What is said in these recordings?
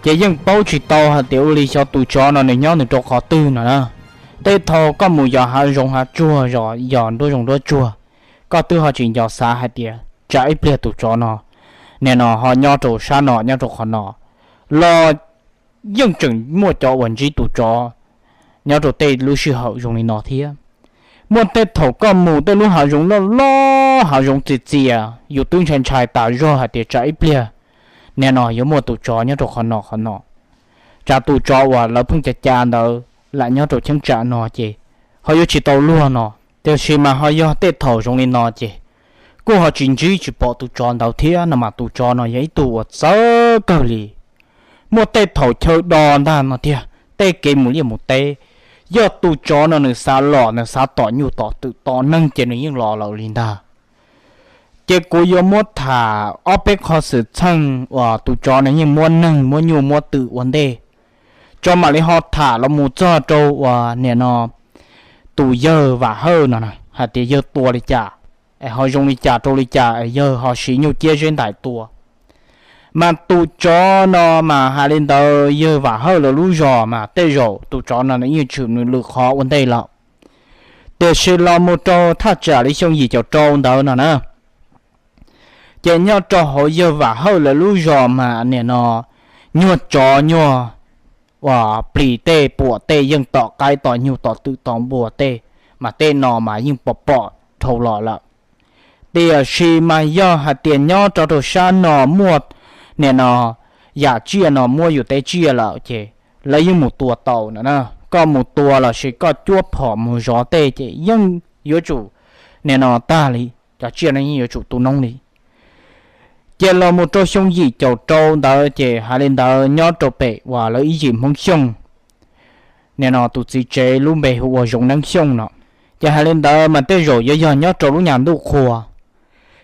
Ces yeej paub tsis tau hais tias ua li xyov tus tsov no nws nyob nws rau qhov twg no na. Tej thaum koj mus yos hav zoov hav tsuag, yos nruab zoov nruab tsuag, koj twb ho tsis nco xav hais tias tsam ib pliag tus tsov no, nim no ho nyob rau sab no nyob rau qhov no los yeej tseem muaj cov uas ntsib tus tsov nyob rau tej lub sij hawm zoo li no thiab. Muaj tej thaum koj mus tej lub hav zoov loj loj, hav zoov txias txias, yus twb ntshai ntshai tas zog hais tias tsam ib pliag nim no yuav muaj tus tsov nyob rau qhov no qhov no. Tsam tus tsov uas lawv pheej ca ca ntawd lam nyob rau cheeb tsam no ces ho yuav tsis tau luag no. Tiam sis mas ho yog tej thaum zoo li no ces kuj ho tsis ntsib tsis pom tus tsov ntawd thiab no mas tus tsov no yog ib tug uas txawv kawg li. Muaj tej thaum chaw do ntag no tiag, tej kev mus liaj mus teb, yog tus tsov no nws xav los nws xav tom nyuj tom twm tom neeg ces nws yeej los lawm li ntag. Ces kuv yuav muab tham ob peb qho xwm txheej uas tus tsov nws yeej muab neeg muab nyuj muab twm ua ntej, tso mam li ho tham los mus txog rau uas nim no tus yawg Vam Hawj no hais tias yawg tua li cas, es ho zoo li cas rau li cas es yawg ho siv nyuj ciab zeb ntais tua. Mas tus tsov no mas hais li ntawd yawg Vam Hawj lawv lub zos mas tej zaum tus tsov no nws yeej tshwm nws lwm qhov ua ntej lawm. Tiam sis los mus rau thaj tsam li xyoo yim caum rau ntawd no na, ces nyob rau hauv yawg Vam Hawj lawv lub zos mas nim no nyuag tsov nyuag uas plis tej puam tej yeej tom qaib tom nyuj tom twm tom npua tej, mas tej no mas yeej pom pom dhau los lawm. Tiam sis mas yog hais tias nyob rau rau sab no muaj nim no yam tsiaj no muab yus tej tsiaj lawm ces lawv yeej mus tua tau no na. Koj mus tua los sis koj cuab phom mus zov tej ces yeej yuav tsum nim no tag li, cov tsiaj no yeej yuav tsum tu noob li. Ces los mus rau xyoo yim caum rau ntawd ces hais li ntawd nyob rau pem uas lawv ib yim Hmoob Xyooj, nim no tus txiv tsev lub npe hu ua Zoov Neeb Xyooj no. Ces hais li ntawd mas tej zaum yuav yog nyob rau lub nyas ntuj qhua.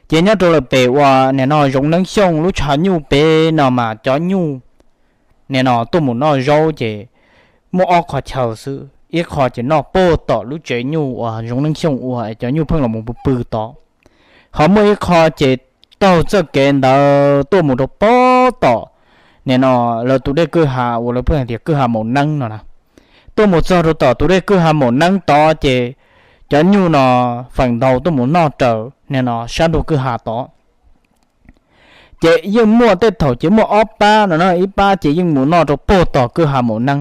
Ces nyob rau lawm pem uas nim no Zoov Neeb Xyooj lub tshav nyuj pem no mas cov nyuj nim no tuaj mus noj zaub ces muaj ob qhov chaw xwb, ib qho ces noj puag tom lub tsev nyuj uas Zoov Neeb Xyooj ua es cov nyuj pheej los mus pw pw tod. Ho muaj ib qho ces taug txoj kev ntawd tuaj mus rau puag tom nim no lawv tus dej kwj ha uas lawv pheej hais tias kwj ha Maum Neeb no na. Tuaj mus txog rau tom tus dej kwj ha Maum Neeb tod ces cov nyuj no feem ntau tuaj mus noj raws nim no sab ntug kwj ha tod. Ces yeej muaj tej thaum ces muaj ob pab no na, ib pab ces yeej mus noj rau puag tom kwj ha Maum Neeb,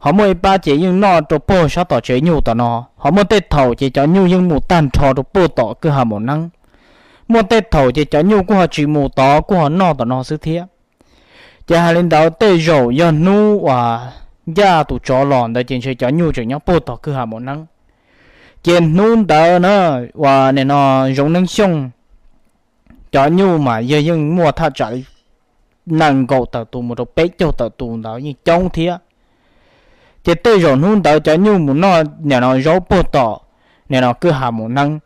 ho muaj ib pab ces yeej noj rau puag sab tom tsev nyuj tom no, ho muaj tej thaum ces cov nyuj yeej mus tag nrho rau puag tom kwj ha Maum Neeb. Muaj tej thaum ces cov nyuj kuj ho tsis mus tod, kuj ho noj tom no xwb thiab. Ces hais li ntawd tej zaum yog hnub uas ncaj tus tsov los ntawd ces ntshe cov nyuj tseem nyob puag tom kwj ha Maum Neeb. Ces hnub ntawd na uas nim no Zoov Neeb Xyooj cov nyuj mas yog yeej muaj thaj tsam li nees nkaum tawm tus mus rau peb caug tawm tus ntawd yeej coob thiab. Ces tej zaum hnub ntawd cov nyuj mus noj nim no zaub puag tom nim no kwj ha Maum Neeb,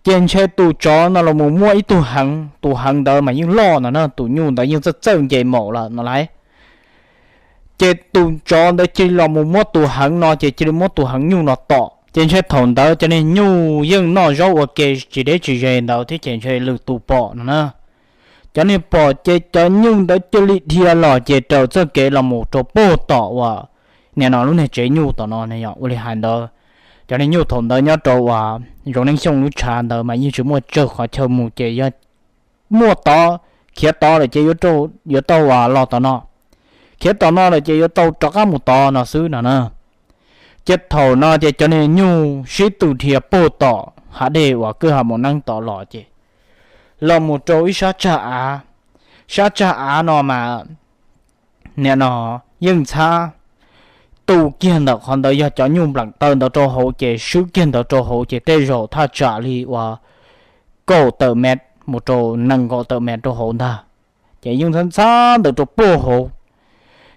ces ntshe tus tsov no los mus muab ib tug heev, tus heev ntawd mas yeej loj no na, tus nyuj ntawd yeej txawj txawj nce maum lawm no lauj. Ces tus tsov ntawd cia li los mus muab tus heev no, ces cia li muab tus heev nyuj no tom. Ces ntshe thaum ntawd cov niag nyuj yeej noj zaub ua ke tsis deb tsis ze ntawd thiab ces ntshe lwm tus pom no na. Cov niag pom ces cov nyuj ntawd cia li dhia los ces raws txoj kev los mus rau puag tom uas nim no lub niag tsev nyuj tom no ne yom. Ua li hais ntawd cov niag nyuj thaum ntawd nyob rau uas Zoov Neeb Xyooj lub tshav ntawd mas yeej tsis muaj tsawg qhov chaw mus ces yog muaj tod, khiav tod lawm ces yuav tau uas los tom no, khiav tom no lawm ces yuav tau rov qab mus tod no xwb no na. Ces thaum no ces cov niag nyuj sib tw dhia puag tom hav dej uas kwj ha Maum Neeb tod los ces los mus rau ib sab tsag av. Sab tsag av no mas nim no yeej ntxhab tu kiag ntawm qhov ntawd yog cov nyuj npleem taw ntawd rau hauv ces swb kiag ntawd rau hauv ces tej zaum thaj tsam li uas kaum tawm mev mus rau nees nkaum tawm mev rau hauv ntag. Ces yeej ntxhab ntxhab ntawd rau puag hauv.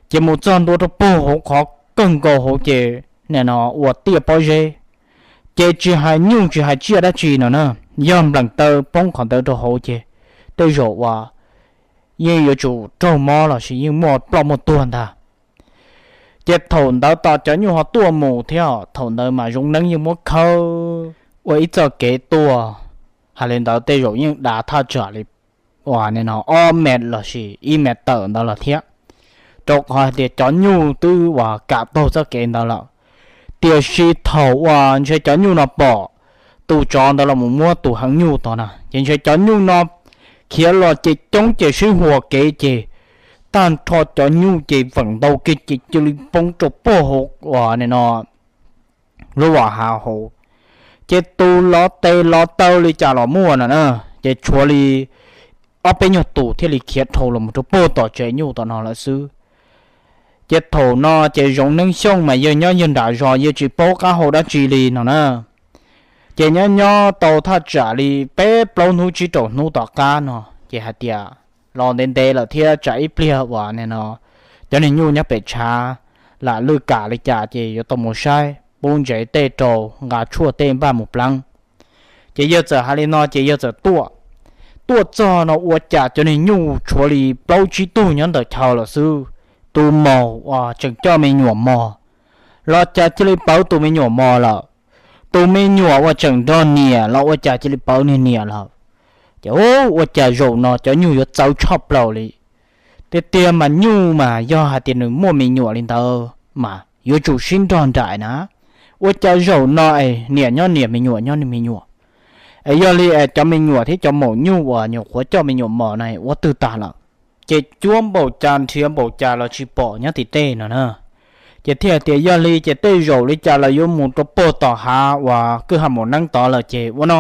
Ces mus txog ntua rau puag hauv qhov kawg nkaus hauv ces nim no ua tiaj pob zeb. Ces tsis hais nyuj tsis hais tsiaj dab tsi no na, yog npleem taw poob qhov ntawd rau hauv ces tej zaum uas yeej yuav tsum raug mob lossis yeej muaj ploj muaj tuag ntag. Ces thaum ntawd tos cov nyuj ho tuaj mus thiab, thaum ntawd mas Zoov Neeb yeej muab khawb ua ib txoj kev tuaj. Hais li ntawd tej zaum yeej dav thaj tsam li uas nim no ob mev lossis ib mev tawm ntawd los thiab. rau qhov hais tias cov nyuj twb uas kam taug txoj kev ntawd lawm. Tiam sis thaum uas ntshe cov nyuj no pom tus tsov ntawd los mus muab tus heev nyuj tod na, ces ntshe cov nyuj no khiav los ces coob ces sib huas kev ces tag nrho cov nyuj ces feem ntau kiag ces cia li poob rau puag hauv uas nim no lub vam hav hauv. Ces tus lov tes lov taw li cas los muaj no na, ces tshuav li ob peb nyuag tus thiaj li khiav dhau los mus rau puag tom tsev nyuj tom no lawm xwb. Ces thaum no ces Zoov Neeb Xyooj mas yawg nyob yawg nram zos yawg tsis paub qab hau dab tsi li no na. Ces nyob nyob tau thaj tsam li peb plaub hnub tsib rau hnub tom qab no ces hais tias los ntev ntev lawm thiab tsam ib pliag uas nim no cov niag nyuj nyob pem tshav lam lwj kam li cas ces yuav tau mus saib pub ntsev tej rau nqa tshuaj tej npaj mus pleev. Ces yawg txawm hais li no ces yawg txawm tuaj. Tuaj txog no ua cas cov niag nyuj tshuav li plaub tsib tug nyob ntawm chaw lawm xwb. Tus maum uas tseem coj me nyuam mos los cas cia li pawv tus me nyuam mos lawm. Tus me nyuam uas tseem nrog niam los ua cas cia li pawv niag niam lawm. Ces ua cas zaum no cov nyuj yuav txawv tshaj plaws li. Tiag tiag mas nyuj mas yog hais tias nws muaj me nyuam li ntawd mas yuav tsum sib nrog nraim na. Ua cas zaum no es niam nyob niam me nyuam nyob niag me nyuam, es yog li es cov me nyuam thiab cov maum nyuj uas nyuam qhuav coj me nyuam mos no ua twg tas lawm. Ces cuab npaum cas nrhiav npaum cas los tsis pom nyob tim tej no na. Ces thiaj hais tias yog li ces tej zaum li cas los yuav mus rau puag tom hav uas kwj ha maum neeb tod lawm ces ua no,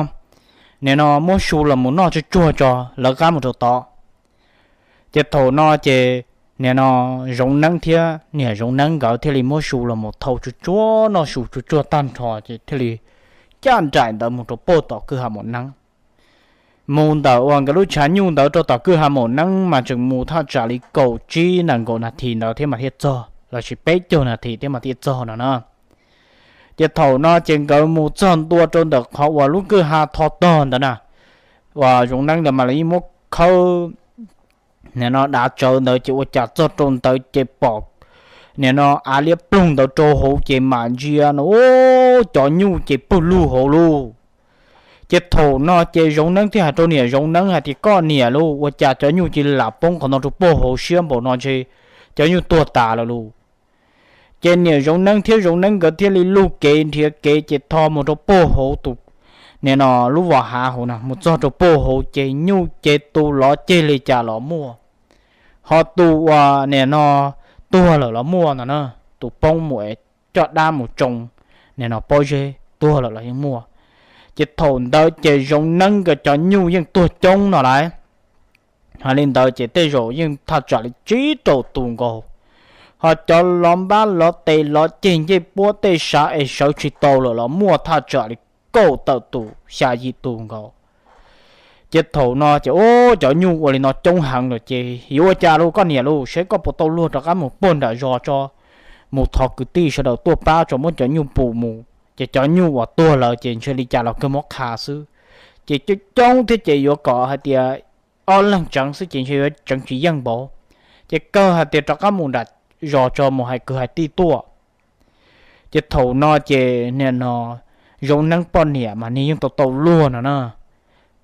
nim no muab su los mus noj tsuag tsuag tso lawv qab mus rau tod. Ces thaum no ces nim no Zoov Neeb thiab niam Zoov Neeb nkawd thiaj li muab su los mus thau tsuag tsuag noj su tsuag tsuag tag nrho ces thiaj li caj nraim ntawd mus rau puag tom kwj ha maum neeb. Mus ntawm uas nkawd lub tshav nyuj ntawd rau tom kwj ha maum neeb mas tseem mus thaj tsam li kaum tsib nees nkaum nas this ntawd thiab mas thiaj txog, lossis peb caug nas this thiab mas thiaj txog no na. Ces thaum no ces nkawd mus txog ntua rau ntawm qhov uas lub kwj ha tho tog ntawd na, uas Zoov Neeb ntawd mas lawv yeej muab khawb nim no dav tsawv ntawd ces ua cas txog rau ntawd ces pom nim no av liab ploog ntawd rau hauv ces mam ntsia no cov nyuj ces pawg lug hauv lauj. Ces thaum no ces Zoov Neeb thiaj hais rau niam Zoov Neeb hais tias koj niam lauj, ua cas cov nyuj cia li lam poob qhov no rau puag hauv siab npaum no ntshe cov nyuj tuag tas lawm lauj. Ces niam Zoov Neeb thiab Zoov Neeb nkawd thiaj li lug kev nrhiav kev ces tho mus rau puag hauv tus nim no lub vam hav hauv no mus txog rau puag hauv ces nyuj ces tus lov ceg li cas los muaj, ho tus uas nim no tuag lawm los muaj no na, tus poob mus es coj dab mus tsoo nim no pob zeb tuag lawm los yeej muaj. Ces thaum ntawd ces Zoov Neeb nkawd cov nyuj yeej tuag coob no lauj. Hais li ntawd ces tej zaum yeej thaj tsam li tsib rau tus nkaus, ho cov lov npab lov tes lov ceg ncej puab tej sav es sawv tsis tau lawm los muaj thaj tsam li kaum tawm tus xya yim tus nkaus. Ces thaum no ces ub cov nyuj ua li no coob heev lawm ces yuav ua cas lauj koj niam lauj, saib koj puas tau luag rov qab mus puag nram zos tso, mus thov kwv tij sawv daws tuaj pab tso muab cov nyuj pus mus. Ces cov nyuj uas tuag lawm ces ntshe li cas los kawg muab qha xwb. Ces coob coob thiab ces yuav kom hais tias ob leeg tseev xwb ces ntshe yuav tseev tsis yeej npaum. Ces kawg hais tias rov qab mus nram zos tso mus hais kwv hais tij tuaj. Ces thaum no ces nim no Zoov Neeb poj niam mas nws yeej tau tau luag no na.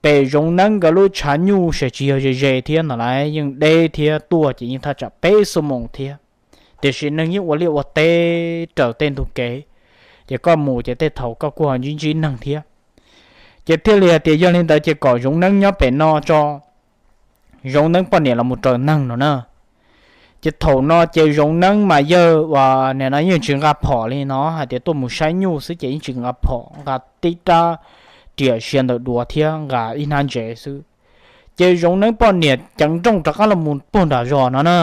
Pem Zoov Neeb nkawd lub tshav nyuj ces tsis yog ze ze thiab no lauj, yeej deb thiab tuaj ces yeej thaj tsam peb xuab moos thiab. Tiam sis neeg yeej ua liaj ua teb raws tej ntug kev, ces koj mus ces tej thaum koj kuj ho ntsib ntsib neeg thiab. Ces thiaj li hais tias yog li ntawd ces kom Zoov Neeb nyob pem no tso, Zoov Neeb poj niam los mus raws neeg no na. Ces thaum no ces Zoov Neeb mas yawg uas nim no yeej tsis nqa phom li no hais tias tuaj mus saib nyuj xwb ces yeej tsis nqa phom, nqa tib rab riam sia ntawm duav thiab nqa ib hnab ntsev xwb. Ces Zoov Neeb poj niam ceev nrooj rov qab los mus puag nram zos no na.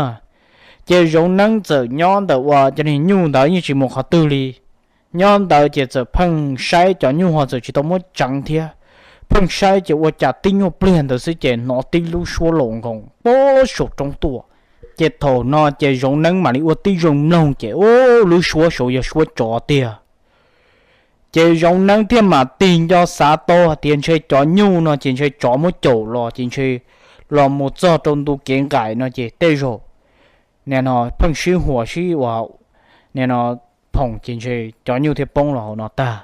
Ces Zoov Neeb txawm nyob ntawm uas cov niag nyuj ntawd yeej tsis mus qhov twg li. Nyob ntawd ces txawm pheej saib cov nyuj ho txawm tsis tau muab tseev thiab. Pheej saib ces ua cas tib nyuag pliag ntawd xwb ces hnov tib lub suab laus nkoos puag saum roob tuaj. Ces thaum no ces Zoov Neeb mam li ua tib zoo mloog ces ub lub suab saud yog suab tsov tiag. Ces Zoov Neeb thiaj mam tig nco xav tau hais tias ntshe cov nyuj no ces ntshe tsov muab caum los ces ntshe los mus txog rau ntu kev nqaim no ces tej zaum nim no pheej sib huas sib ua nim no phoom ces ntshe cov nyuj thiaj poob los hauv no tag.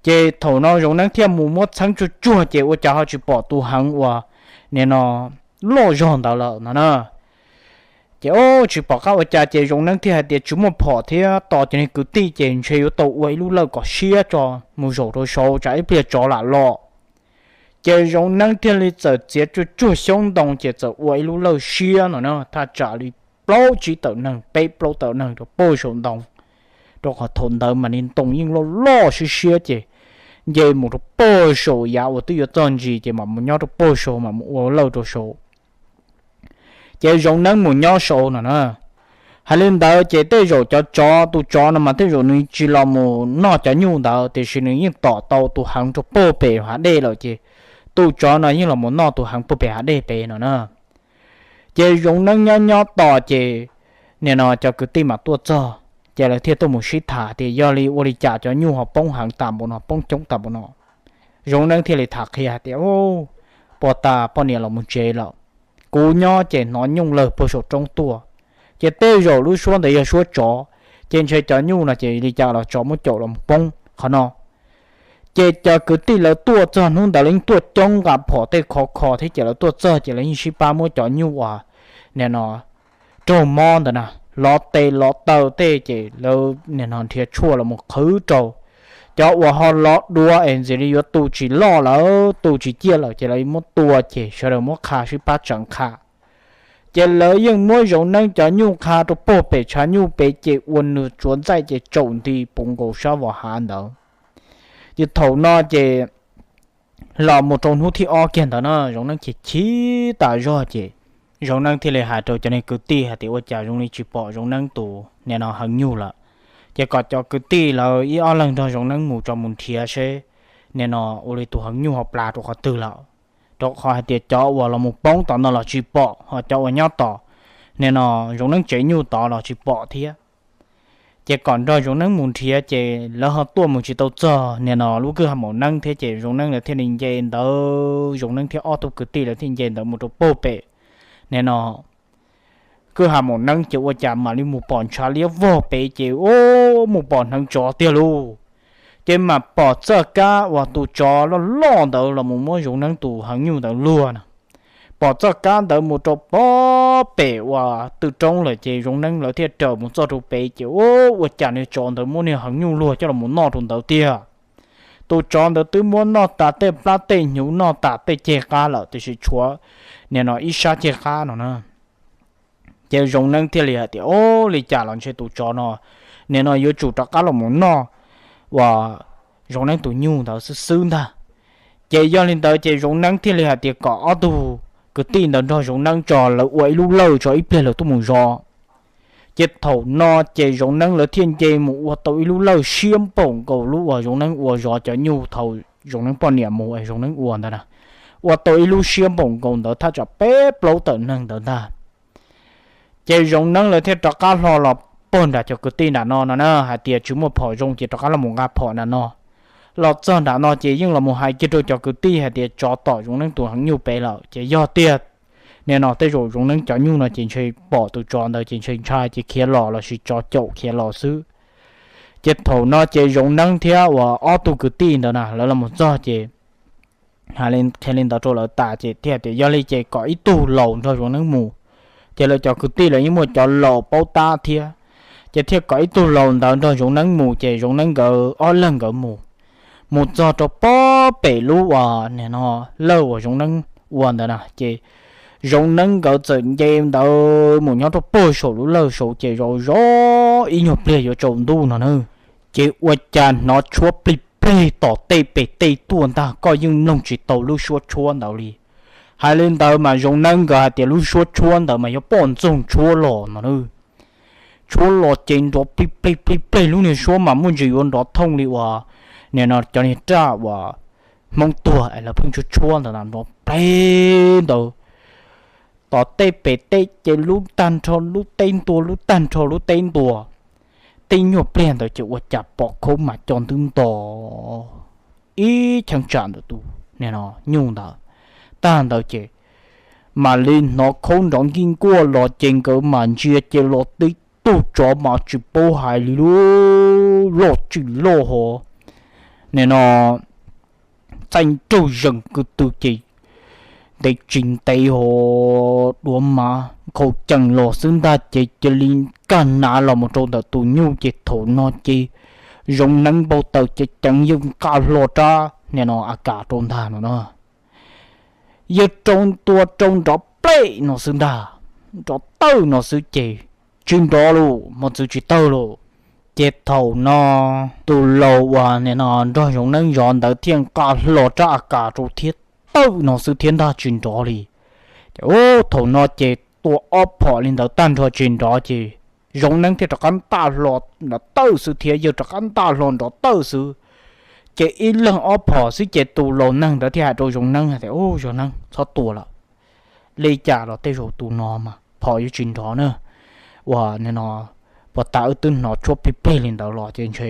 Ces thaum no Zoov Neeb thiaj mus muab txheeb tsuag tsuag ces ua cas ho tsis pom tus heev uas nim no loj zog ntawd lawm no na. Ces ub tsis pom qab ua cas ces Zoov Neeb thiaj hais tias tsis muaj phom thiab, tos cov niag kwv tij ces ntshe yuav tau ua ib lub lawj kom siab tso mus zaum rau saud tsam ib pliag tsov lam los. Ces Zoov Neeb thiaj li txawm txiav tsuag tsuag xyoob ntoo ces txawm ua ib lub lawj siab no na, thaj tsam li plaub tsib tawm neeg, peb plaub tawm neeg rau pem saum ntoo, rau qhov thaum ntawd mas niag ntoo yeej loj loj siab siab ces nce mus rau pem saum yav uas twb yuav txog ntsis ces mam mus nyob rau pem saud mam mus ua lawj rau saud. Ces Zoov Neeb mus nyob saud no na. Hais li ntawd ces tej zaum cov tsov, tus tsov no mas tej zaum nws tsis los mus noj cov nyuj ntawd tiam sis nws yeej tom tau tus heev rau pem hav dej lawm ces tus tsov no yeej los mus noj tus heev pem hav dej pem no na. Ces Zoov Neeb nyob nyob tos ces nim no cov kwv tij mam tuaj txog ces lawv thiaj tuaj mus sib tham tias yog li ua li cas cov nyuj ho poob heev tas npaum no, poob coob tas npaum no. Zoov Neeb thiaj li tham qhia hais tias, Ub, puag ta poj niam los mus tsev lawm, kuv nyob ces hnov nyooj lawg puag saum roob tuaj, ces tej zaum lub suab ntawd yog suab tsov, ces ntshe cov nyuj no ces li cas los tsov muab caum los poob qhov no. Ces cov kwv tij lawv tuaj txog hnub ntawd lawv yeej tuaj coob nqa phom tej khov kho thiab ces lawv tuaj txog ces lawv yeej sib pab muab cov nyuj uas nim no raug mob ntawd na, lov tes lov taw tej ces lawv nim no nrhiav tshuaj los mus qhwv rau. Cov uas ho lov duav es ntxim li yuav tu tsis loj lawm, tu tsis ciaj lawm ces lawv muab tua ces sawv daws muab qha sib pab tseem qha. Ces lawv yeej muab Zoov Neeb cov nyuj qha rau pem tshav nyuj pem ces ua nws tsuav ntxaij ces tsaus nti puv nkaus sab vos hav ntawd. Ces thaum no ces los mus rau hnub thib ob kiag ntawd na Zoov Neeb chim chim tas zog ces Zoov Neeb thiaj li hais rau cov niag kwv tij hais tias ua cas zoo li tsis pom Zoov Neeb tus nim no heev nyuj lawm. Ces kom cov kwv tij lawv ib ob leeg nrog Zoov Neeb mus tso mus nrhiav seb nim no ua li tus heev nyuj ho plas rau qhov twg lawm, rau qhov hais tias cov uas los mus poob tom no los tsis pom ho cov uas nyob tom nim no Zoov Neeb tsev nyuj tod los tsis pom thiab. Ces kom nrog Zoov Neeb mus nrhiav ces lawv ho tuaj mus tsis tau txog nim no lub kwj ha maum neeb thiab ces Zoov Neeb lawv thiaj li nce ntawd, Zoov Neeb thiab ob tug kwv tij lawv thiaj nce ntawd mus rau pem nim no kwj ha maum neeb ces ua cas mam li mus pom ntshav liab vog pem ces ub mus pom hneev tsov tiag lauj. Ces mam pom txoj kab uas tus tsov loj loj ntawd los mus muab Zoov Neeb tus heev nyuj ntawd luag na. Pom txoj kab ntawd mus rau pem uas tw roob lawm ces Zoov Neeb lawv thiaj raws mus txog rau pem ces ub ua cas niag tsov ntawd muab niag heev nyuj luag coj los noj rau ntawd tiag. Tus tsov ntawd twb muab noj tas tej plab tej hnyuv, noj tas tej ceg qab lawm tiam sis tshuav nim no ib sab ceg qab no na. Ces Zoov Neeb thiaj li hais tias, Ub, li cas los ntshe tus tsov no nim no yuav tsum rov qab los mus noj uas Zoov Neeb tus nyuj ntawd xwb xwb ntag. Ces yog li ntawd ces Zoov Neeb thiaj li hais tias kom ob tug kwv tij ntawd nrog Zoov Neeb tso lawv ua ib lub lawj tso ib pliag lawv tuaj mus zov. Ces thaum no ces Zoov Neeb lawv thiaj nce mus ua tau ib lub lawj siab npaum nkaus lub uas Zoov Neeb ua zov cov nyuj thaum Zoov Neeb poj niam mus es Zoov Neeb ua ntawd na, ua tau ib lub siab npaum nkaus ntawd thaj tsam peb plaub tawm neeg ntawd ntag. Ces Zoov Neeb lawv thiaj rov qab hlo los pog nram cov kwv tij nram no no na hais tias tsis muaj phom zoo ces rov qab los mus nqa phom nram no. Los txog nram no ces yeej los mus hais kiag rau cov kwv tij hais tias tsov tom Zoov Neeb tus heev nyuj pem lawm ces yog tiag nim no tej zaum Zoov Neeb cov nyuj no ces ntshe pom tus tsov ntawd ces ntshe ntshai ces khiav los lossis tsov caum khiav los xwb. Ces thaum no ces Zoov Neeb thiab uas ob tug kwv tij ntawd na lawv los mus txog ces qhia li ntawd rau lawv tas ces thiaj tias yog li ces kom ib tug laus nrog Zoov Neeb mus. Ces lawv cov kwv tij lawv yeej muaj cov laus paub tab thiab, ces thiaj kom ib tug laus ntawd nrog Zoov Neeb mus ces Zoov Neeb nkawd ob leeg nkawd mus. Mus txog rau pog pem lub uas nim no lawj uas Zoov Neeb ua ntawd na ces Zoov Neeb nkawd txawm nce ntawd mus nyob rau pog saum lub lawj saud ces zov zov ib nyuag pliag yuav tsaus ntuj no na, ces ua cas hnov tshuab plig plig tom tej pem tej tuaj ntag, koj yeej mloog tsis tau lub suab tshuab ntawd li. Hais li ntawd mas Zoov Neeb nkawd hais tias lub suab tshuab ntawd mas yog poj ntxoog tshuab los no na. Tshuab los ces nrov plig plig plig plig lub niag suab mas muaj ntsis yuav nrov thooj li uas nim no cov niag raj uas Hmoob tuag es lawv pheej tshuab tshuab ntawd na, nrov plig ntawd. Tom tej pem tej ces lub tag nrho lub teb ntua, lub tag nrho lub teb ntua. Tej nyuag pliag ntawd ces ua cas pom khaub mas co ntwb nto ib cheeb tsam ntawm tus nim no nyuj ntawd. Tag ntawd ces mam li hnov khaub nrov nkij nkuaj los ces nkawd mam ntsia ces los tib tug tsov mas tsis paub hais li lub loj tsis loj hov nim no txaij nraug zees ko tw ces ntev tsis ntev ho duav mas nkhaus cees los xwb ntag ces cia li nkag nav los mus rau ntawm tus nyuj ces thaum no ces Zoov Neeb npau taws ceev ceev yawg nqa hlo rab nim no a kas rau ntag no na. Yawg rau tua rau nrov plej no xwb ntag, nrov tawj no xwb ces tsis nrov lawm, mos txwv tsis tawg lawm. Ces thaum no tus laus uas nim no nrog Zoov Neeb zov ntawd thiaj nqa hlo rab a kas rau thiab tawj no xwb thiab ntag tsis nrov li. Ces thaum no ces tua ob phom li ntawd tag nrho tsis nrov ces Zoov Neeb thiaj rov qab ntaj hlo nrov tawj xwb thiab yawg rov qab ntaj hlo nrov tawj xwb. Ces ib leeg ob phom xwb ces tus laus neeg ntawd thiaj hais rau Zoov Neeb hais tias, Ub, Zoov Neeb, txhob tua lawm. Li cas los tej zaum tus no mas phom yuav tsis nrov na, uas nim no puas tas wb twb hnov tshuab plig plig li ntawd los ces ntshe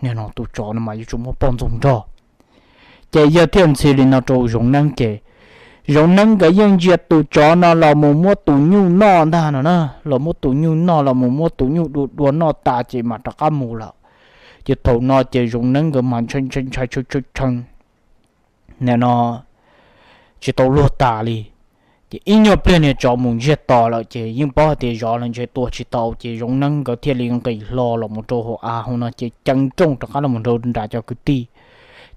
nim no tus tsov no mas yuav tsum muaj poj ntxoog nrog. Ces yawg thiaj ntxhi li no rau Zoov Neeb ces Zoov Neeb nkawd yeej ntsia tus tsov no los mus muab tus nyuj noj ntag no na, los muab tus nyuj noj los mus muab tus nyuj dua dua noj tas ces mam rov qab mus lawm. Ces thaum no ces Zoov Neeb nkawd mas ntshai ntshai ntshai tshee tshee nim no tsis tau luag tas li. Ces ib nyuag pliag niag tsov mus ntsiag to lawm ces yeej paub hais tias zov los ntshe tua tsis tau ces Zoov Neeb nkawd thiaj li nqis hlo los mus rau hauv av hauv no ces ceev nrooj rov qab los mus nrog nram cov kwv tij.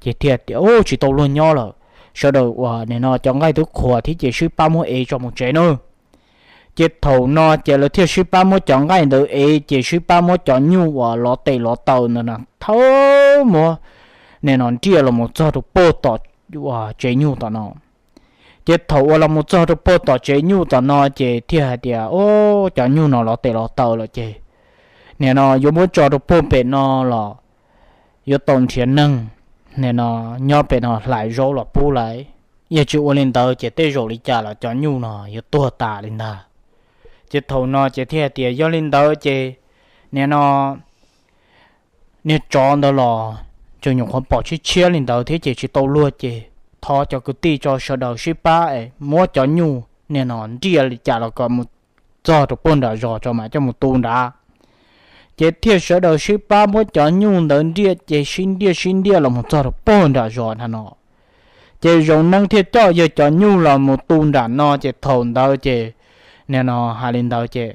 Ces thiaj tias, Ub, tsis tau luag nyob lawm, sawv daws uas nim no cov nqaij twb qhuav thiab ces sib pab muab ev tso mus tsev nawb. Ces thaum no ces lawv thiaj sib pab muab cov nqaij ntawd ev ces sib pab muab cov nyuj uas lov tes lov taw ntawd na thawb muab nim no nriaj los mus txog rau puag tom tsev nyuj tom no. Ces thaum uas los mus txog rau puag tom tsev nyuj tom no ces thiaj hais tias, Ub, cov nyuj no lov tes lov taw lawm ces nim no yuav muab tso rau puag pem no los yuav tau nrhiav neeg nim no nyob pem no hlais zaub los pub lawm. Yog tsis ua li ntawd ces tej zaum li cas los cov nyuj no yuav tuag tas li ntag. Ces thaum no ces thiaj hais tias, Yog li ntawd ces nim no niag tsov ntawd los tseem nyuam qhuav pom tshiab tshiab li ntawd thiab ces tsis tau luag ces thov cov kwv tij tso sawv daws sib pab es muab cov nyuj nim no nriaj li cas los kom mus txog rau puag nram zos tso mam coj mus tu nrad. Ces thiaj sawv daws sib pab muab cov nyuj ntawd nriaj ces sib nriaj sib nriaj los mus txog rau puag nram zos na no. Ces Zoov Neeb thiaj coj yawg cov nyuj los mus tu nram no ces thaum ntawd ces nim no hais li ntawd ces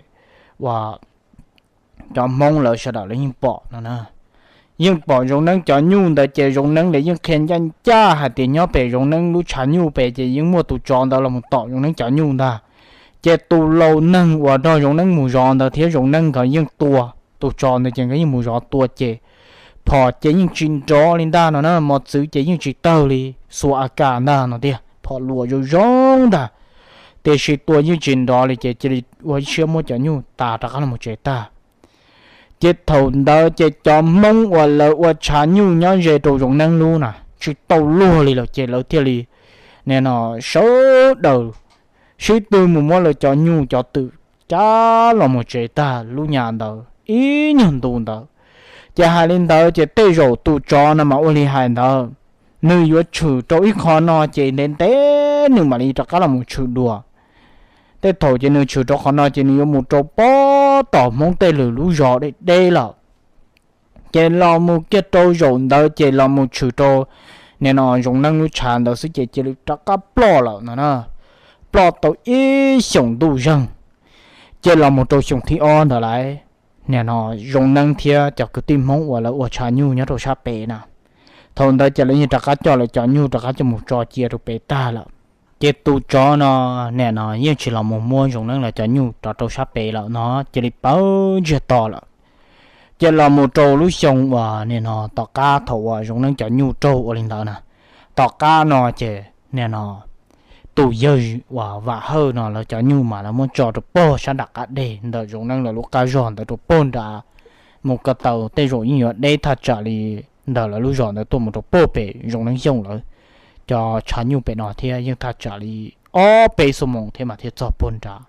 ua cov Hmoob lawv sawv daws lawv yeej pom no na. Yeej pom Zoov Neeb cov nyuj ntawd ces Zoov Neeb lawv yeej qhia ncaj ncaj hais tias nyob pem Zoov Neeb lub tshav nyuj pem ces yeej muaj tus tsov ntawd los mus tom Zoov Neeb cov nyuj ntag. Ces tus laus neeg uas nrog Zoov Neeb mus zov ntawd thiab Zoov Neeb nkawd yeej tua tus tsov ntawd ces nkawd yeej mus zov tua ces phom ces yeej tsis nrov li ntag no na, mos txwv ces yeej tsis tawg li, xuas a kas ntag no tiag, phom luas zoo zoo ntag. Tiam sis tua yeej tsis nrov li ces cia li ua ib siab muab cov nyuj tas rov qab los tsev tag. Ces thaum ntawd ces cov Hmoob uas lawv ua tshav nyuj nyob ze rau Zoov Neeb lub na tsis tau luag li lawm ces lawv thiaj li nim no sawv daws sib tw mus muab lawv cov nyuj cov twm cab los mus tsev tag lub nyam ntawd ib nyuag ntu ntawd. Ces hais li ntawd ces tej zaum tus tsov no mas ua li hais ntawd, nws yuav tshwm rau ib qho no ces ntev ntev nws mam li rov qab los mus tshwm dua. Tej thaum ces nws tshwm rau qhov no ces nws yuav mus rau pob tom Hmoob tej lwm lub zos deb deb lawm. Ces los mus kiag rau zaum ntawd ces los mus tshwm rau nim no Zoov Neeb lub tshav ntawd xwb ces cia li rov qab ploj lawm no na. Ploj tau ib xyoos ntuj zeeg, ces los mus rau xyoo thib ob ntawd lawm, nim no Zoov Neeb thiab cov kwv tij Hmoob uas lawv ua tshav nyuj nyob rau sab pem na, thaum ntawd ces lawv yeej rov qab coj lawv cov nyuj rov qab coj mus tso cia rau pem tag lawm. Ces tus tsov no nim no yeej tsis los mus muab Zoov Neeb lawv cov nyuj rov rau sab pem lawm no, cia li pawv ntsiag to lawm. Ces los mus rau lub xyoo uas nim no tom qab thaum uas Zoov Neeb cov nyuj raug ua li ntawd na, tom qab no ces nim no tus yawg uas Vam Hawj no lawv cov nyuj mas lawv muab tso rau puag sab nram qab deg ntawm Zoov Neeb lawv lub qab zog ntawd rau puag nrad, mus ko taw tej zaum yeej yuav deb thaj tsam li ntawm lawv lub zos ntawd tuaj mus rau puag pem Zoov Neeb Xyooj lawv cov tshav nyuj pem no thiab yeej thaj tsam li ob peb xuab moos thiab mas thiaj txog puag nrad.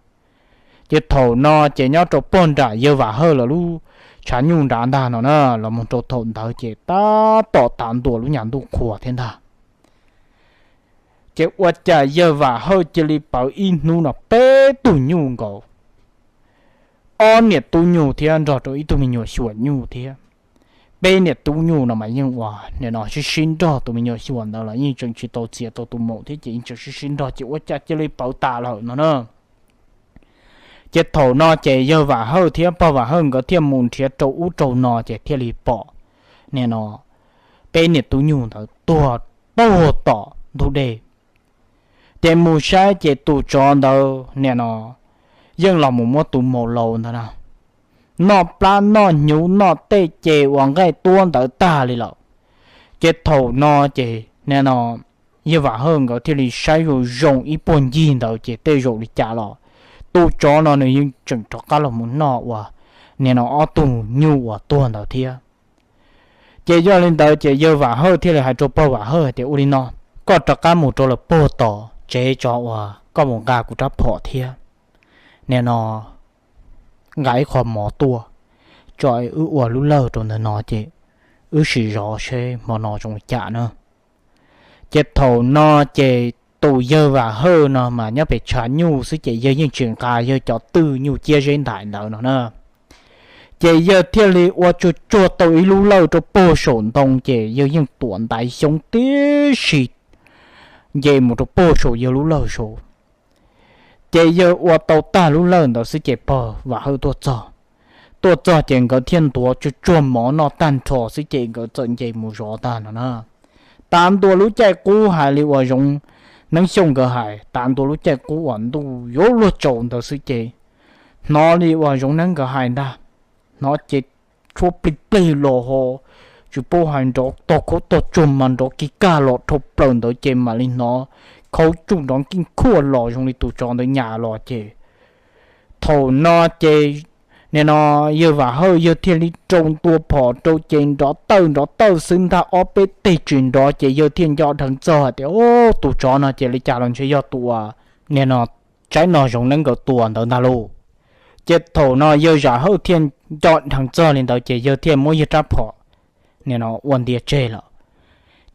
Ces thaum no ces nyob rau puag nram yawg Vam Hawj lawv lub tshav nyuj nrad ntag no na, los mus rau thaum ntawd ces tab tom tav ntua lub nyam ntuj qhua thiab ntag. Ces ua cas yawg Vam Hawj cia li pawv ib hnub no peb tug nyuj nkaus, ob niam tub nyuj thiab nrog rau ib tug me nyuam xyuas nyuj thiab. peb niam tub nyuj no mas yeej ua nim no sib sib nrog, tus me nyuam xyuas ntawd los yeej tseem tsis tau txiav tau tus maum thiab ces yeej tseem sib sib nrog ces ua cas cia li pawv tas lawm no na. Ces thaum no ces yawg Vam Hawj thiab pog Vam Hawj nkawd thiaj mus nrhiav rau ub rau no ces thiaj li pom nim no peb niam tub nyuj ntawd tuag puag tom ntug dej. Ces mus saib ces tus tsov ntawd nim no yeej los mus muab tus maum laus ntawd na noj plab noj hnyuv noj tej ces uas nqaij tuab ntawd tag li lawm. Ces thaum no ces nim no yawg Vam Hawj nkawd thiaj li saib zoo zoo ib puag ncig ntawd ces tej zaum li cas los tus tsov no nws yeej tseem rov qab los mus noj uas nim no ob tug nyuj uas tuag ntawd thiab. Ces yog li ntawd ces yawg Vam Hawj thiaj li hais rau pog Vam Hawj hais tias, ua li no, koj rov qab mus rau lawm puag tom tsev tso uas koj mus nqa kuv rab phom thiab nim no nqa ib qho mov tuaj tso, wb ua lub lawj rau ntawm no ces wb sim zov seb hmo no zoo li cas na. Ces thaum no ces tus yawg Vam Hawj no mas nyob pem tshav nyuj xwb ces yawg yeej tsis nqa yawg cov twj nyuj ciab zeb ntais ntawd no na. Ces yawg thiaj li ua tsuag tsuag tau ib lub lawj rau puag saum ntoo ces yawg yeej tuam ntaiv xyoob tib si nce mus rau puag saum yawg lub lawj saud. Ces yawg ua tau tag lub lawj ntawd xwb ces pog Vam Hawj tuaj txog. Tuaj txog ces nkawd thiaj ntuav tsuag tsuag mov noj tag nrho xwb ces nkawd txawm nce mus zov tag no na. Tav ntua lub caij qub hais li uas Zoov Neeb Xyooj nkawd hais, tav ntua lub caij qub uas ntuj yuav luag tsaus ntawd xwb ces hnov li uas Zoov Neeb nkawd hais ntag, hnov ces tshuab plig plig los ho tsis paub hais nrov tog khaub tog tsuag mas nrov kiv kag los dhau plaws ntawd ces mam li hnov khaub tsuj nrov nkij khuaj los zoo li tus tsov ntawd nyas los ces thaum no ces nim no yawg Vam Hawj yawg thiaj li rau ntua phom rau ces nrov tawj nrov tawj xwb ntag, ob peb teg tsis nrov ces yawg thiaj nco dheev txog hais tias, o, tus tsov no ces li cas los ntshe yog tus uas nim no tsaib no Zoov Neeb nkawd tua ntawd ntag lauj. Ces thaum no yawg Zam Hawj thiaj nco dheev txog li ntawd ces yawg thiaj muab yawg rab phom nim no ua ntias tseg lawm,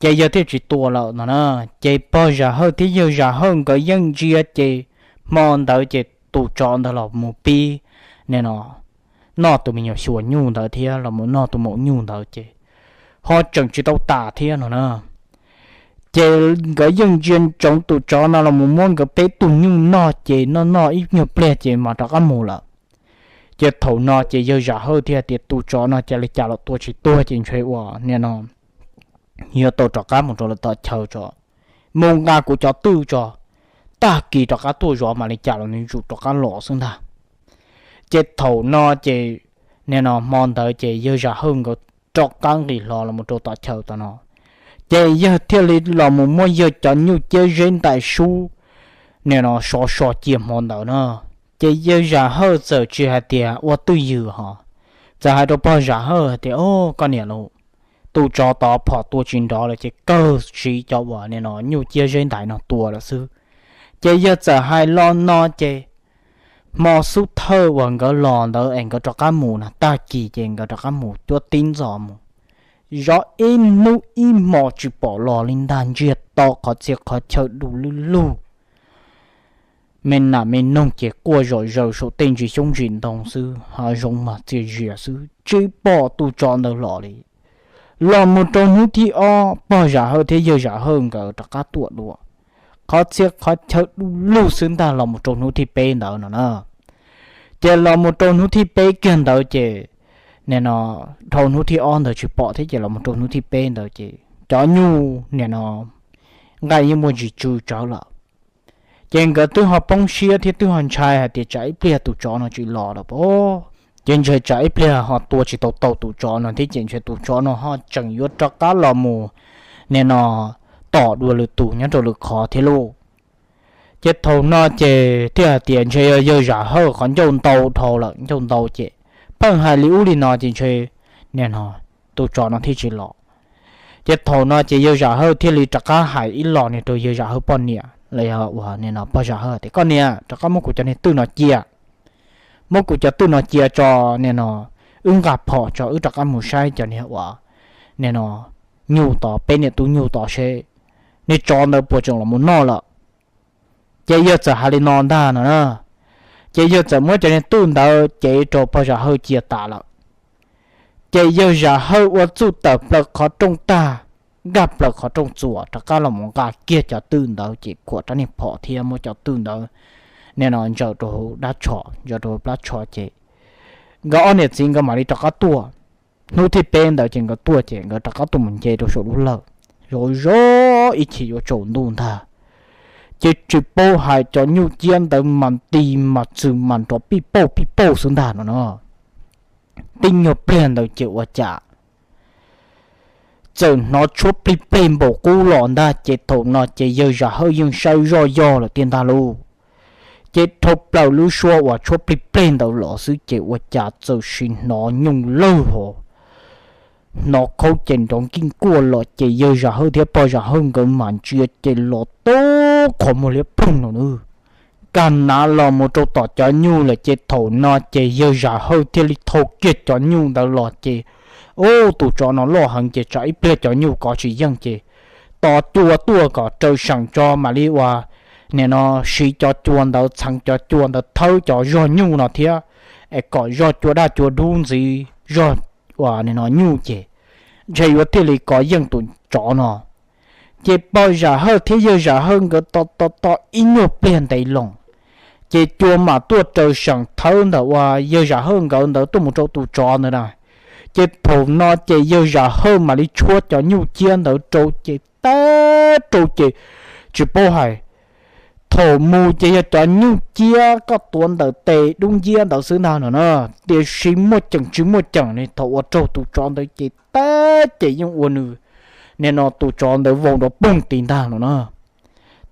ces yawg thiaj tsis tua lawm no na. Ces pog Zam Hawj thiab yawg Zam Hawj nkawd yeej ntsia ces hmo ntawd ces tus tsov ntawd los mus pib nim no noj tus me nyuam xyuas nyuj ntawd thiab los mus noj tus maum nyuj ntawd ces ho tseem tsis tau tas thiab no na. Ces nkawd yeej ntsia ntsoov tus tsov no los mus muab nkawd peb tug nyuj noj ces noj noj ib nyuag pliag ces mas rov qab mus lawm. Ces thaum no ces yawg Zam Hawj thiaj tias tus tsov no cas li cas los tua tsis tuag ces ntshe uas nim no yuav tau rov qab mus rau lawv tom chaw tso, mus nqa kuv cov twj tso, tag kis rov qab tuaj zov mas li cas los nws yuav tsum rov qab los xwb ntag. Ces thaum no ces nim no hmo ntawd ces yawg Zam Hawj nkawd rov qab nqis hlo los mus rau tom chaw tom no, ces yawg thiaj li los mus muab yawg cov nyuj ciab zeb ntais sub nim no sov so cia hmo ntawd na. Ces yawg Zam Hawj txawm tsis hais tias ua twj ywm ho, txawm hais rau pog Zam Hawj hais tias, o, koj niam lauj, tus tsov tod phom tua tsis nrov lawm ces kawg siv cov uas nim no nyuj ciab zeb ntais no tua lawm xwb. Ces yawg txawm hais lo no ces hmo xub thawj uas nkawd los ntawd es nkawd rov qab mus na, tag kis ces nkawd rov qab mus cuab tib ntxov mus, zov ib hnub ib hmos tsis pom los li ntag, ntsiag to qhov txhia qhov chaw du lug lug. Me nas me noog ces quaj zom zaws saum tej ntsis xyoob ntsis ntoo xwb, hav zoov mas txias zias xwb, tsis pom tus tsov ntawd los li. Los mus rau hnub thib ob, pog Zam Hawj thiab yawg Zam Hawj nkawd rov qab tuaj dua, qhov txhia qhov chaw du lug xwb ntag los mus rau hnub thib peb ntawd no na. Ces los mus rau hnub thib peb kiag ntawd ces nim no dhau hnub thib ob ntawd tsis pom thiab ces los mus rau hnub thib peb ntawd ces cov nyuj nim no nqaij yeej muaj ntsis tsw tsawv lawm. Ces nkawd twb ho poob siab thiab twb ho ntshai hais tias tsam ib pliag tus tsov no tsis los lawm pob, ces ntshe tsam ib pliag ho tua tsis tau tau tus tsov no thiab ces ntshe tus tsov no ho tseem yuav rov qab los mus nim no tom dua lwm tus nyob rau lwm qhov thiab lauj. Ces thaum no ces thiaj hais tias ntshe yog yawg Zam Hawj qhov ncauj ntau dhau lawm, ncauj ntau ces pheej hais li ub li no ces ntshe nim no tus tsov no thiaj tsis los. Ces thaum no ces yawg Zam Hawj thiaj li rov qab hais ib los nim rau yawg Zam Hawj poj niam los yog uas nim no pog Zam Hawj tias, koj niam, rov qab muab kuv cov niag twj no cia, muab kuv cov twj no cia tso, nim no wb nqa phom tso wb rov qab mus saib cov niag uas nim no nyuj tod, peb niam tub nyuj tod seb niag tsov ntawd puas tseem los mus noj lawm. Ces yawg txawm hais li no ntag no na. Ces yawg txawm muab cov niag twj ntawd cev rau pog Zam Hawj cia tas lawm. Ces yawg Zam Hawj ua txuj tawm plaws qhov rooj tag, nkag plaws qhov rooj txuas rov qab los mus nqa kiag cov twj ntawd ces khuam rab niag phom thiab muab cov twj ntawd nim no ntsaws rau hauv dab tsho, ntsaws rau hauv plab tsho ces nkawd ob niam txiv nkawd mam li rov qab tuaj. Hnub thib peb ntawd ces nkawd tuaj ces nkawd rov qab tuaj mus nce rau saum lub lawj, zov zov ib chim yuav tsaus ntuj ntag, ces tsis paub hais cov nyuj ciab ntawd mas nti mas txwm mas nrov pij pauj pij pauj xwb ntag no no. Tib nyuag pliag ntawd ces ua cas txawm hnov tshuab plig pleg npaum qub los ntag ces thaum no ces yawg Zam Hawj yeej saib zoj yog lawm tiag ntag lauj. Ces dhau plaws lub suab uas tshuab plig pleg ntawd los xwb ces ua cas txawm sim hnov nyooj lawg hos, hnov khaub ces nrov nkij nkuaj los ces yawg Zam Hawj thiab pog Zam Hawj nkawd mas ntsia ces los tau qhov muag liab ploog no nws kag nav los mus rau tom cov nyuj lawm ces thaum no ces yawg Zam Hawj thiaj li thau kiag cov nyuj ntawd los ces, ub, tus tsov no loj heev ces tsam ib pliag cov nyuj kov tsis yeej ces tos cua tuaj kom raws seem tso mam li ua, nim no siv cov cua ntawd txheev cov cua ntawd thawb cov zog nyuj no thiab, es kom zog cua daj cua dub ntxiv zog ua nim no nyuj ces ntshe yuav thiaj li kov yeej tus tsov no. Ces pog Zam Hawj thiab yawg Zam Hawj nkawd tos tos tos ib nyuag pliag ntev loo, ces cua mam tuaj raws seem thawb ntawm uas yawg Zam Hawj nkawd ntawd tuaj mus rau tus tsov ntawd na. Ces thaum no ces yawg Zam Hawj mam li tshuab cov nyuj ciab ntawd rau ces tag rau ces tsis paub hais, thaum mus ces yog cov nyuj ciab koj tuav ntawm tes dub nciab ntawd xwb ntag no na, tiam sis muaj ceem tsis muaj ceem li thaum ua raug tus tsov ntawd ces tag ces yeej ua nws nim no tus tsov ntawd vau nrov poog tis ntag no na.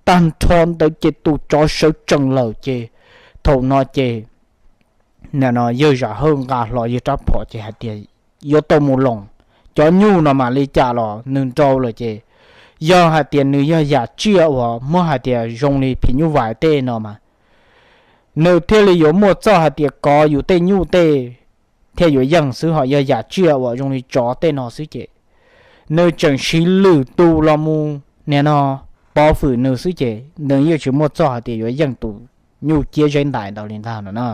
Tag nrho ntawd ces tus tsov sawv tsees lawm ces thaum no ces nim no yawg Zam Hawj nqa hlo yawg rab phom ces hais tias yuav tau mus loos, cov nyuj no mas li cas los nws nrau lawm ces yog hais tias nws yog yam tsiaj uas muab hais tias zoo li phim nyuj vais tej no mas nws thiaj li yuav muaj txoj hais tias kov yus tej nyuj tej thiaj yuav yeej xwb, ho yog yam tsiaj uas zoo li tsov tej no xwb ces nws tseem siv lwm tus los mus nim no pov fwm nws xwb ces nws yeej tsis muaj txoj hais tias yuav yeej tus nyuj ciab zeb ntais ntawd li ntag no na.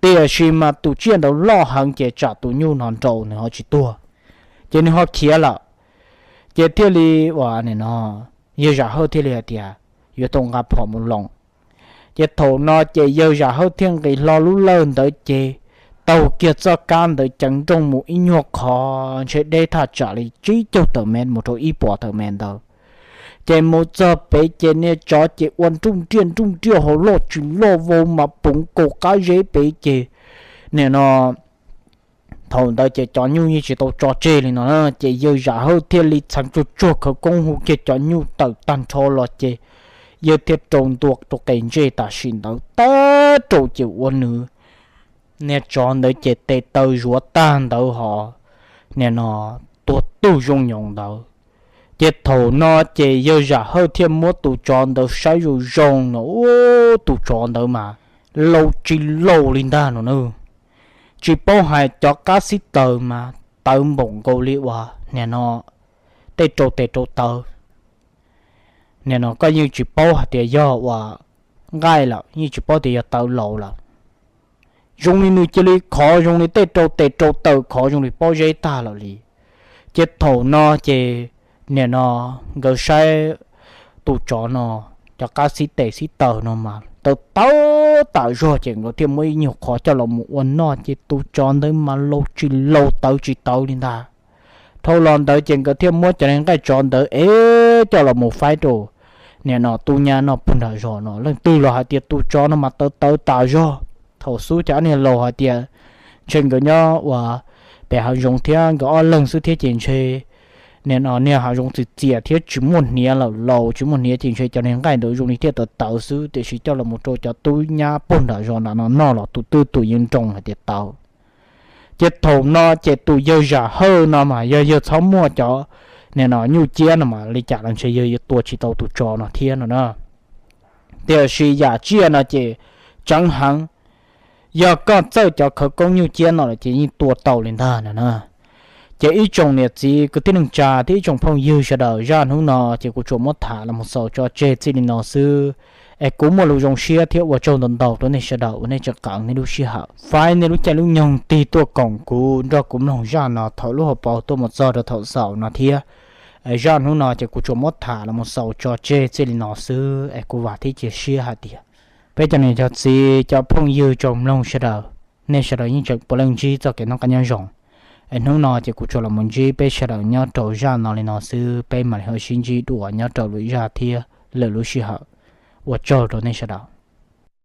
Tiam sis mas tus tsiaj ntawd loj heev ces tsam tus nyuj no nrau nws ho tsis tuag, ces nws ho khiav lawm. Ces thiaj li uas nim no yawg Zam Hawj thiaj li hais tias yuav tau nqa phom mus loos. Ces thaum no ces yawg Zam Hawj thiaj nqis hlo lub lawj ntawd ces taug kiag txoj kab ntawd ceev nrooj mus ib nyuag qhov ntshe deb thaj tsam li tsib caug tawm mev mus rau ib puas tawm mev ntawd. Ces mus txog pem ces niag tsov ces ua nruj nriaj nruj nriaj hauv loj tsis loj vau mas puv nkaus qab zeb pem ces nim no thaum ntawd ces cov nyuj yeej tsis tau tso tseg li no na, ces yawg Zam Hawj thiaj li txheev tsuag tsuag khawv koob hu kiag cov nyuj tawm tag nrho los ces yawg thiaj rau ntua rau qe ntsej tam sim ntawd tag rau ces ua nws niag tsov ntawd ces tes taw zuav tag ntawd hos nim no tuag tug zoo nyoos ntawd. Ces thaum no ces yawg Zam Hawj thiaj muab tus tsov ntawd saib zoo zoo no, ub, tus tsov ntawd mas laus tsis laus li ntag no na. Tsis paub hais cov qab xib taws mas tawv npaum nkaus li uas nim no tej rau tes rau taw. Nim no koj yeej tsis paub hais tias yog uas nqaij lawm, yeej tsis paub tias yog tawv laus lawm. Zoo li nws cia li khov zoo li tej rau tes rau taw khov zoo li pob zeb tag lawm li. Ces thaum no ces nim no nkawd saib tus tsov no cov qab xib tes xib taws no mas tawv tawv tas zog ces nkawd thiaj muab ib nyuag qhov coj los mus ua noj ces tus tsov ntawd mas laus tsis laus tawv tsis tawv li ntag. Dhau los ntawd ces nkawd thiaj muab cov niag nqaij tsov ntawd es coj los mus faib rau nim no tub nyab noj puag nram zos no. Leej twg los hais tias tus tsov no mas tawv tawv tas zog. Thaum xub cov niag laus hais tias ntshe nkawd nyob ua pem hav zoov thiab nkawd ob leeg xwb thiab ces ntshe nim no niag hav zoov txias txias thiab tsis muaj hniav lawm, laus tsis muaj hniav ces ntshe cov niag nqaij ntawd zoo li thiaj tawv tawv xwb, tiam sis coj los mus rau cov tub nyab puag nram zos nram no noj los tus twb tus yeej nroo hais tias tawv. Ces thaum no ces tus yawg Zam Hawj no mas yog yawg txhob muaj cov nim no nyuj ciab no mas li cas los ntshe yawg yuav tua tsis tau tus tsov no thiab no na. Tiam sis yam tsiaj no ces tseev heev, yog koj txawj cov khawv koob nyuj ciab no lawm ces yeej tua tau li ntag no na. Ces ib tsoom niam txiv kwv tij neej tsa thiab ib tsoom phooj ywg sawv daws, zaj hnub no ces kuv tsuas muab tham los mus xaus tso tseg txij li no xwb. Es kuv muaj lus zoo siab thiab ua tsaug ntau ntau rau nej sawv daws uas nej tseem qee nej lub sij hawm faib nej lub caij lub nyoog tig tuaj koom kuv nrog kuv mloog zaj no thaum lub hauv paus tuaj mus txog rau thaum xaus no thiab. Zaj hnub no ces kuv tsuas muab tham los mus xaus tso tseg txij li no xwb es kuv vam thiab cia siab hais tias peb cov niam cov txiv cov phooj ywg tsoom mloog sawv daws, nej sawv daws yeej tseem puav leej ntsib txoj kev noj qab nyob zoo. Es hnub no ces kuv tsuas los mus ntsib peb sawv daws nyob rau zaj no li no xwb, peb mam li ho sib ntsib dua nyob rau lwm zaj thiab lwm lub sij hawm. Ua tsaug rau nej sawv daws.